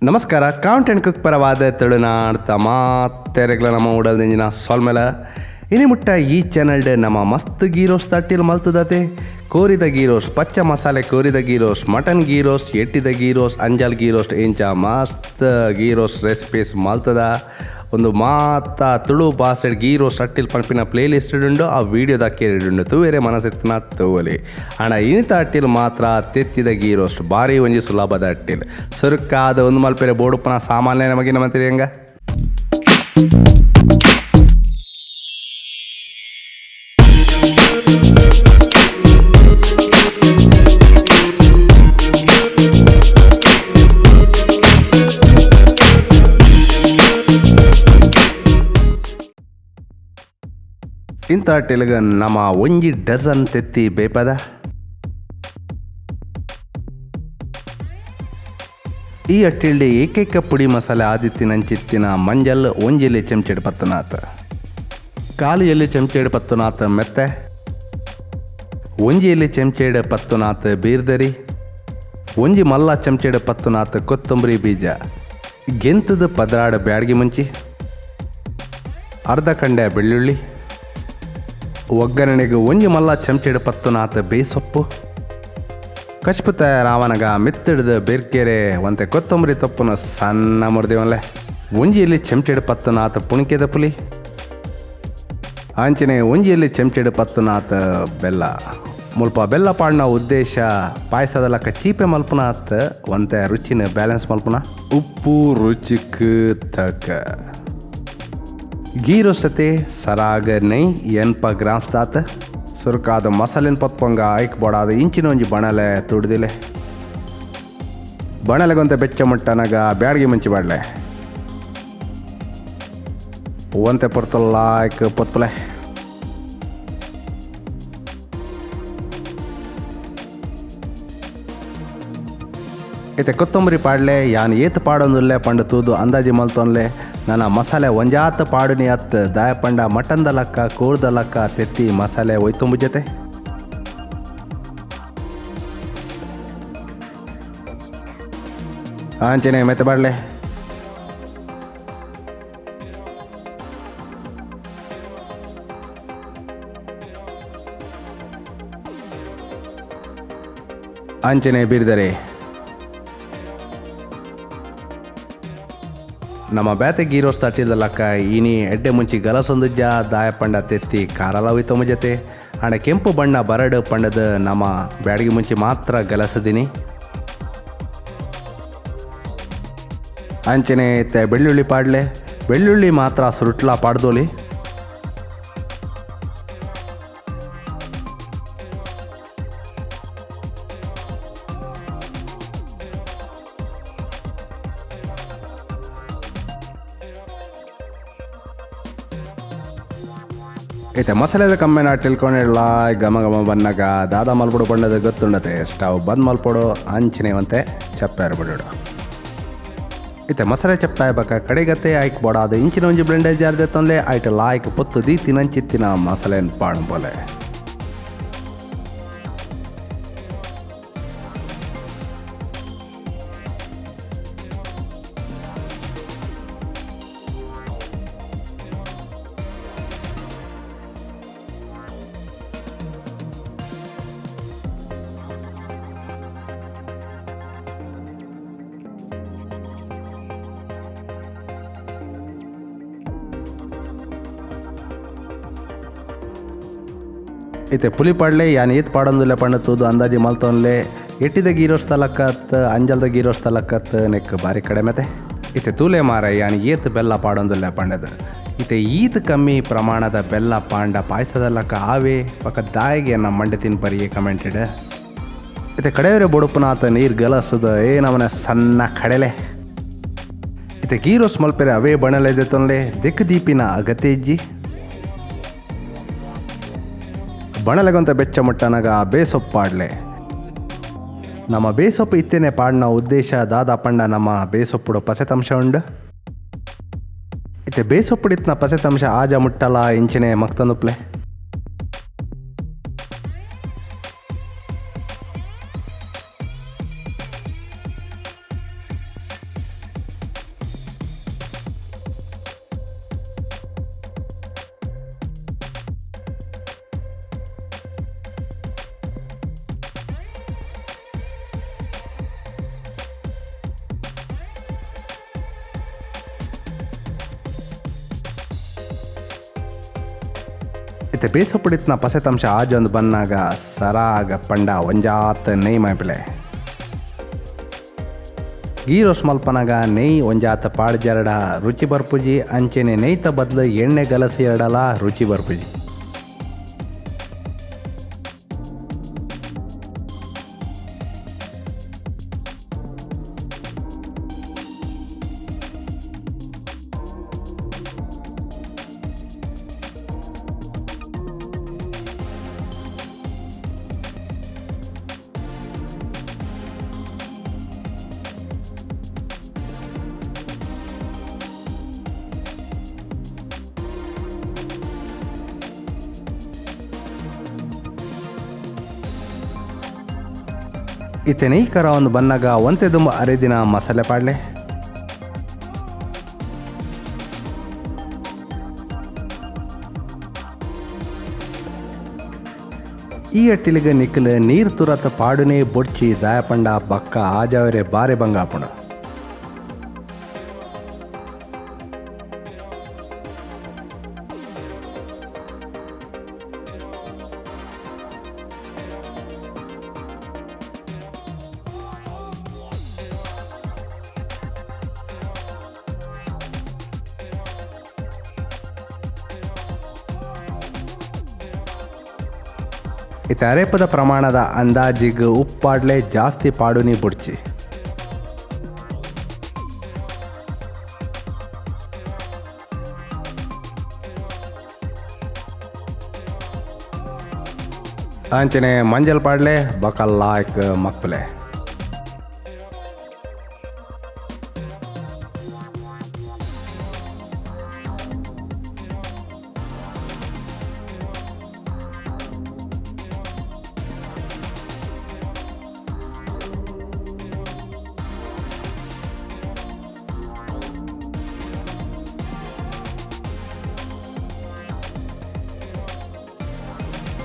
ನಮಸ್ಕಾರ, count and cook ಪರವಾದ ತುಳುನಾಡ್ ಮಾತೆರೆಗ್ಲ ನಮ್ಮ ಉಡಲ್ದಿಂಜಿನ ಸೊಲ್ಮೆಲ. ಇನಿ ಮುಟ್ಟ ಈ ಚಾನಲ್ಡ್ ನಮ್ಮ ಮಸ್ತ್ ಗೀರೋಸ್ ತಟ್ಟಿಲ್ ಮಲ್ತದತೆ. ಕೋರಿದ ಗೀರೋಸ್, ಪಚ್ಚ ಮಸಾಲೆ ಕೋರಿದ ಗೀರೋಸ್, ಮಟನ್ ಗೀರೋಸ್, ಎಟ್ಟಿದ ಗೀರೋಸ್, ಅಂಜಲ್ ಗೀರೋಸ್, ಇಂಚ ಮಸ್ತ್ ಗೀರೋಸ್ ರೆಸಿಪೀಸ್ ಮಲ್ತದ. ಒಂದು ಮಾತ ತುಳು ಬಾಸೆಡ್ ಗೀರೋಸ್ ಅಟ್ಟಿಲ್ ಪನ್ಪಿನ ಪ್ಲೇ ಲಿಸ್ಟ್ ಉಂಡು, ಆ ವಿಡಿಯೋದ ಕೇಳಿಡುಂಡು, ತೂವೆರೆ ಮನಸ್ಸೆತ್ತಿನ ತೂವಲಿ. ಆಂಡ ಇನಿತ ಅಟ್ಟಿಲ್ ಮಾತ್ರ ತೆತ್ತಿದ ಗೀರೋಸ್ಟ್, ಬಾರಿ ಒಂಜಿ ಸುಲಭದ ಅಟ್ಟಿಲ್. ಸುರುಕಾದ ಒಂದು ಮಲ್ಪೆರೆ ಬೋಡುಪನ ಸಾಮಾನ್ಯ ನಮಗೆ ನಮಂತಿರಿ ಹಂಗ. ಇಂಥ ಅಟ್ಟಿಲ್ಗ ನಮ್ಮ ಒಂಜಿ ಡಜನ್ ತೆತ್ತಿ ಬೇಪದ. ಈ ಅಟ್ಟಿಲ್ಡಿ ಏಕೈಕ ಪುಡಿ ಮಸಾಲೆ ಆದಿತ್ತಿನಂಚಿತ್ತಿನ ಮಂಜಲ್ ಒಂಜಿಲಿ ಚೆಂಚೆಡ್ ಪತ್ತನಾಥ, ಕಾಲು ಎಲ್ಲಿ ಚೆಂಚೆಡ್ ಪತ್ತುನಾಥ ಮೆತ್ತೆ, ಒಂಜಿ ಎಲ್ಲಿ ಚೆಂಚೆಡ್ ಪತ್ತುನಾಥ ಬೀರ್ದರಿ, ಒಂಜಿ ಮಲ್ಲ ಚೆಂಚೆಡ್ ಪತ್ತುನಾಥ ಕೊತ್ತಂಬರಿ ಬೀಜ, ಗೆಂತದ 12 ಬ್ಯಾಡ್ಗಿ ಮುಂಚಿ, ಅರ್ಧ ಕಂಡೆ ಬೆಳ್ಳುಳ್ಳಿ, ಒಗ್ಗರಣೆಗೆ ಒಂಜಿ ಮಲ್ಲ ಚೆಂಚೆಡ್ ಪತ್ತುನಾಥ ಬೇಸೊಪ್ಪು, ಕಶ್ಪು ತಯಾರಾವನಗ ಮಿತ್ತಿಡ್ದು ಬೆರ್ಕೆರೆ ಒಂತೆ ಕೊತ್ತಂಬರಿ ತೊಪ್ಪುನ ಸಣ್ಣ ಮುರ್ದಿವನ್ಲೆ, ಒಂಜಿಯಲ್ಲಿ ಚೆಂಚೆಡ್ ಪತ್ತುನಾಥ ಪುಣಿಕೆದ ಪುಲಿ, ಅಂಚನೆ ಒಂಜಿಯಲ್ಲಿ ಚೆಂಚೆಡ್ ಪತ್ತುನಾಥ ಬೆಲ್ಲ. ಮುಲ್ಪ ಬೆಲ್ಲ ಪಾಡಿನ ಉದ್ದೇಶ ಪಾಯಸದ ಲಕ್ಕ ಚೀಪೆ ಮಲ್ಪುನಾತ್, ಒಂತೆ ರುಚಿನ ಬ್ಯಾಲೆನ್ಸ್ ಮಲ್ಪುನ. ಉಪ್ಪು ರುಚಿಕ್ ತಕ್ಕ. ಗೀ ರೋಸ್ಟತೆ ಸರಾಗ ನೈ 80 ಗ್ರಾಮ್ಸ್ ದಾತ. ಸುರುಕಾದ ಮಸಾಲೆನ್ ಪತ್ಪೊಂಗ ಐಕ್ ಬೋಡಾದ ಇಂಚಿನ ಒಂಜಿ ಬಣಲೆ ತುಡ್ದಿಲೆ. ಬಣಲೆಗೊಂತೆ ಬೆಚ್ಚ ಮುಟ್ಟನಗ ಬ್ಯಾಡ್ಗಿ ಮುಂಚಿ ಬಾಡ್ಲೆ. ಒಂತೆ ಪೊರ್ತಲ್ಲ ಐಕ್ ಪೊತ್ಪಲೆ. ಇತ್ತೆ ಕೊತ್ತಂಬರಿ ಪಾಡ್ಲೆ. ಯಾನ್ ಏತ್ ಪಾಡೊಂದುಲ್ಲೆ ಪಂಡ ತೂದು ಅಂದಾಜಿ ಮಲ್ತೊನ್ಲೆ. ನನ್ನ ಮಸಾಲೆ ಒಂಜಾತ ಪಾಡುನಿ ಅತ್, ದಾಯ ಪಂಡ ಮಟನ್ದ ಲಕ್ಕ ಕೋರ್ದ ಲಕ್ಕ ತೆತ್ತಿ ಮಸಾಲೆ ಒಯ್ತೊಂಬು ಜೊತೆ. ಅಂಚನೆ ಮೆತ್ತೆ ಬಾಡ್ಲೆ. ಅಂಚನೆ ಬೀರ್ದರೆ. ನಮ್ಮ ಬೇತೆ ಗೀರೋಸ್ ತಟ್ಟಿದ ಲಕ್ಕ ಇನಿ ಎಡ್ಡೆ ಮುಂಚಿ ಗಲಸೊಂದುಜ್ಜ, ದಾಯ ಪಂಡ ತೆತ್ತಿ ಕಾರಲ ಒಯ್ತೊಂಬ ಜೊತೆ. ಆಂಡ ಕೆಂಪು ಬಣ್ಣ ಬರಡು ಪಂಡದ ನಮ್ಮ ಬ್ಯಾಡಗಿ ಮುಂಚಿ ಮಾತ್ರ ಗಲಸದಿನಿ. ಅಂಚನೆ ಇತ್ತೆ ಬೆಳ್ಳುಳ್ಳಿ ಪಾಡ್ಲೆ. ಬೆಳ್ಳುಳ್ಳಿ ಮಾತ್ರ ಸುರುಟ್ಲ ಪಾಡ್ದೋಲಿ. ಇತ್ತೆ ಮಸಾಲೆದ ಕಮ್ಮೆನ ತಿಳ್ಕೊಂಡಿಲ್ಲ. ಘಮ ಘಮ ಬನ್ನಗ ದಾದ ಮಲ್ಪಡು ಬಣ್ಣದ ಗೊತ್ತುಂಡತೆ. ಸ್ಟವ್ ಬಂದ್ ಮಲ್ಪಡು. ಅಂಚನೆ ಒಂತೆ ಚಪ್ಪೆ ಬಿಡೋಡು. ಇತ್ತೆ ಮಸಾಲೆ ಚಪ್ಪಾಯ ಬಕ ಕಡೆಗತ್ತೆ ಆಯ್ಕೆ ಬೋಡಾದ ಇಂಚಿನ ಒಂಜಿ ಬ್ಲೆಂಡರ್ ಜಾರ್ ದೆತ್ತೊನ್ಲೆ. ಆಯ್ಟ್ ಲಾಯ್ಕ್ ಪೊತ್ತು ದೀತಿನಂಚಿತ್ತಿನ ಮಸಾಲೆನ್ ಪಾಡುಂಬೋಲೆ. ಇತ್ತೆ ಪುಲಿ ಪಾಡ್ಲೆ. ಯಾನ್ ಏತ್ ಪಾಡೊಂದುಲ್ಲೆ ಪಂಡ ತೂದು ಅಂದಾಜಿ ಮಲ್ತೊನ್ಲೆ. ಎಟ್ಟಿದ ಗೀರೋಸ್ ತಲಕ್ಕತ್ ಅಂಜಲ್ದ ಗೀರೋಸ್ ತಲಕ್ಕತ್ ನೆಕ್ ಬಾರಿ ಕಡಿಮೆತೆ. ಇತ್ತೆ ತೂಲೆ ಮಾರ ಯಾನ್ ಏತ್ ಬೆಲ್ಲ ಪಾಡೊಂದುಲ್ಲೆ ಪಂಡದು. ಇತ್ತೆ ಈತ್ ಕಮ್ಮಿ ಪ್ರಮಾಣದ ಬೆಲ್ಲ ಪಾಂಡ ಪಾಯಸದ ಲಕ್ಕ ಆವೆ ಪಕ್ಕ ದಾಯಿಗೆ ನಮ್ಮ ಮಂಡೆ ತಿನ್ಪರಿಯೇ ಕಮೆಂಟೆಡ್. ಇತ್ತೆ ಕಡೆಯವರೆ ಬೊಡುಪುನಾತ ನೀರು ಗಲಸದ ಏ ನಮನೆ ಸಣ್ಣ ಕಡಲೆ. ಇತ್ತೆ ಗೀರೋಸ್ ಮಲ್ಪೆರೆ ಅವೇ ಬಣಲೆ ದೆತ್ತೊನ್ಲೆ. ದೆಕ್ ದೀಪಿನ ಅಗತ್ಯ ಇಜ್ಜಿ. ಬಣಲೆಗೊಂತ ಬೆಚ್ಚ ಮುಟ್ಟನಗ ಬೇಸೊಪ್ಪು ಪಾಡ್ಲೆ. ನಮ್ಮ ಬೇಸೊಪ್ಪು ಇತ್ತೇನೆ ಪಾಡಿನ ಉದ್ದೇಶ ದಾದ ಪಂಡ ನಮ್ಮ ಬೇಸೊಪ್ಪುಡು ಪಸೆತಂಶ ಉಂಡು. ಇತ್ತೆ ಬೇಸೊಪ್ಪುಡಿತ್ನ ಪಸೆತಂಶ ಆಜ ಮುಟ್ಟಲ ಇಂಚಿನೆ ಮಕ್ತಂದುಪ್ಲೆ. ಇತ್ತೆ ಬೇಸೊಪ್ಪುಡಿತ್ನ ಪಸೆತಂಶ ಆಜೊಂದು ಬನ್ನಾಗ ಸರಾಗ ಪಂಡ ಒಂಜಾತ್ ನೆಯ್ ಮೈಪಲೆ. ಗೀ ರೋಸ್ಟ್ ಮಲ್ಪನಾಗ ನೆಯ್ ಒಂಜಾತ ಪಾಡ್ಜರಡ ರುಚಿ ಬರ್ಪುಜಿ, ಅಂಚೆನೆ ನೆಯ್ತ ಬದಲು ಎಣ್ಣೆ ಗಲಸಿ ಎರಡಲ ರುಚಿ ಬರ್ಪುಜಿ. ಇತ್ತೆ ನೆಯ್ ಕರ ಒಂದು ಬನ್ನಾಗ ಒಂತೆ ದುಂಬ ಅರೆದಿನ ಮಸಾಲೆ ಪಾಡ್ಲೆ. ಈ ಅಟ್ಟಿಲಿಗೆ ನಿಕ್ಕಲು ನೀರು ತುರತ ಪಾಡುನೆ ಬೊಡ್ಚಿ ದಾಯಪಂಡ ಬಕ್ಕ ಆಜಾವರೆ ಬಾರೆ ಬಂಗಾಪುಣ. ಇತ್ತೆ ಅರೆಪದ ಪ್ರಮಾಣದ ಅಂದಾಜಿಗೆ ಉಪ್ಪಾಡ್ಲೆ, ಜಾಸ್ತಿ ಪಾಡುನಿ ಬುಡ್ಚಿ. ಅಂಚನೆ ಮಂಜಲ್ ಪಾಡ್ಲೆ, ಬೊಕ ಲಾಯ್ಕ್ ಮಕ್ಕಲೆ.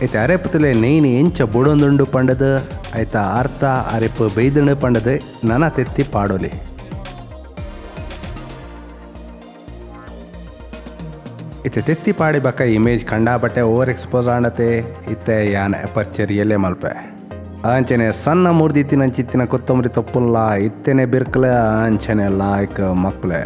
ಇತ್ತೆ ಅರೆಪುತಲೆ ನೆಯ್ನಿ ಎಂಚ ಬುಡೊಂದುಂಡು ಪಂಡದು ಐತ ಅರ್ಥ ಅರೆಪು ಬೈದುಂಡು ಪಂಡದು ನನ ತೆತ್ತಿ ಪಾಡೊಲಿ. ಇತ್ತೆ ತೆತ್ತಿ ಪಾಡಿ ಬಕ್ಕ ಇಮೇಜ್ ಕಂಡಾಪಟ್ಟೆ ಓವರ್ ಎಕ್ಸ್ಪೋಸ್ ಆಂಡತೆ. ಇತ್ತೆ ಯಾನ್ ಅಪರ್ಚರ್ ಎಲ್ಲೆ ಮಲ್ಪೆ. ಅಂಚನೆ ಸಣ್ಣ ಮೂರ್ದಿತ್ತಿನಂಚಿತ್ತಿನ ಕೊತ್ತಂಬರಿ ತೊಪ್ಪುಲ್ಲ ಇತ್ತೆನೆ ಬಿರ್ಕಲೆ, ಅಂಚನೆ ಲಾಯ್ಕ್ ಮಕ್ಕಳೆ.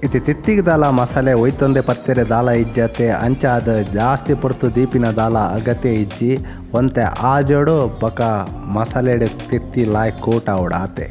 ಇತ್ತೆ ತೆತ್ತಿಗೆ ದಾಲ ಮಸಾಲೆ ಒಯ್ತೊಂದೆ ಪತ್ತೆರೆ ದಾಲ ಇಜ್ಜತೆ, ಅಂಚಾದ ಜಾಸ್ತಿ ಪೊರ್ತು ದೀಪಿನ ದಾಲ ಅಗತ್ಯ ಇಜ್ಜಿ. ಒಂತೆ ಆಜೋಡು ಬಕ ಮಸಾಲೆ ತೆತ್ತಿ ಲಾಯ್ ಕೋಟ ಆವಡ ಆತೆ.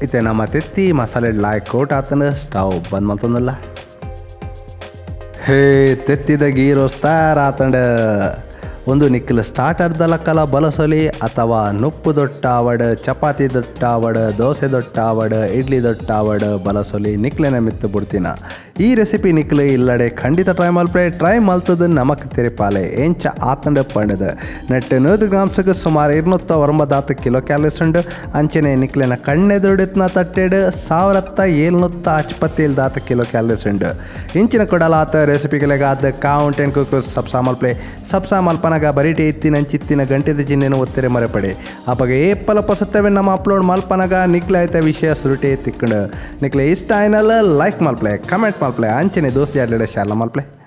ಇತ್ತೆ ನಮ್ಮ ತೆತ್ತಿ ಮಸಾಲೆ ಲಾಯ್ ಕೋಟ್ ಆತನ ಸ್ಟವ್ ಬಂದ್ ಮಲ್ತೊಂದಲ್ಲ. ಹೇ ತೆತ್ತಿದ ಗೀ ರೋಸ್ಟ್ ತಯಾರಾತಂಡ. ಒಂದು ನಿಕ್ಕಲು ಸ್ಟಾರ್ಟರ್ ದಲಕ್ಕಲ ಬಲಸೊಲಿ ಅಥವಾ ನುಪ್ಪು ದೊಟ್ಟಾವಡ್, ಚಪಾತಿ ದೊಟ್ಟಾವಡ್, ದೋಸೆ ದೊಟ್ಟಾವಡ್, ಇಡ್ಲಿ ದೊಟ್ಟಾವಡ್ ಬಲಸೊಲಿ ನಿಕ್ಲೆನ ಮಿತ್ತು ಬಿಡ್ತೀನ. ಈ ರೆಸಿಪಿ ನಿಕ್ಲು ಇಲ್ಲಡೆ ಖಂಡಿತ ಟ್ರೈ ಮಲ್ಪೆ. ಟ್ರೈ ಮಲ್ತದ ನಮಕ್ ತೆರಿಪಾಲೆ ಎಂಚ ಆತಂಡ ಪಂಡದ. ನೆಟ್ 100 ಗ್ರಾಮ್ಸ್ಗೆ ಸುಮಾರು 209 ಕಿಲೋ ಕ್ಯಾಲೋರೀಸ್ ಉಂಡು. ಅಂಚನೆ ನಿಕ್ಲೆನ ಕಣ್ಣೆದುಡಿತ್ನ ತಟ್ಟೆಡು 1757 ಕಿಲೋ ಕ್ಯಾಲೋರೀಸ್ ಉಂಡು. ಇಂಚಿನ ಕೊಡಲಾತ ರೆಸಿಪಿಗಳಿಗಾದ count and cook ಸಬ್ಸಾ ಮಲ್ಪೆ. ಸಬ್ಸಾ ಮಲ್ಪನ ಬರಿಟೆ ಇತ್ತಿನ ಅಂಚಿತ್ತಿನ ಗಂಟೆದ ಚಿಹ್ನೆನು ಒತ್ತೆರೆ ಮರೆಪಡೆ. ಅಪಗ ಏಪಲ ಪೊಸತ್ತವೆ ನಮ್ಮ ಅಪ್ಲೋಡ್ ಮಲ್ಪನಗ ನಿಕ್ಲೆ ಆಯ್ತ ವಿಷಯ ಸುರುಟೆ ತಿಕ್ಕಂಡು. ನಿಕ್ಲೆ ಇಷ್ಟ ಆಯ್ನಲ್ಲ ಲೈಕ್ ಮಲ್ಪ್ಲೆ, ಕಮೆಂಟ್ ಮಲ್ಪ್ಲೆ, ಅಂಚನೆ ದೋಸ್ತಿ ಆಡ್ಲೆಡೆ ಶಾಲ ಮಲ್ಪ್ಲೆ.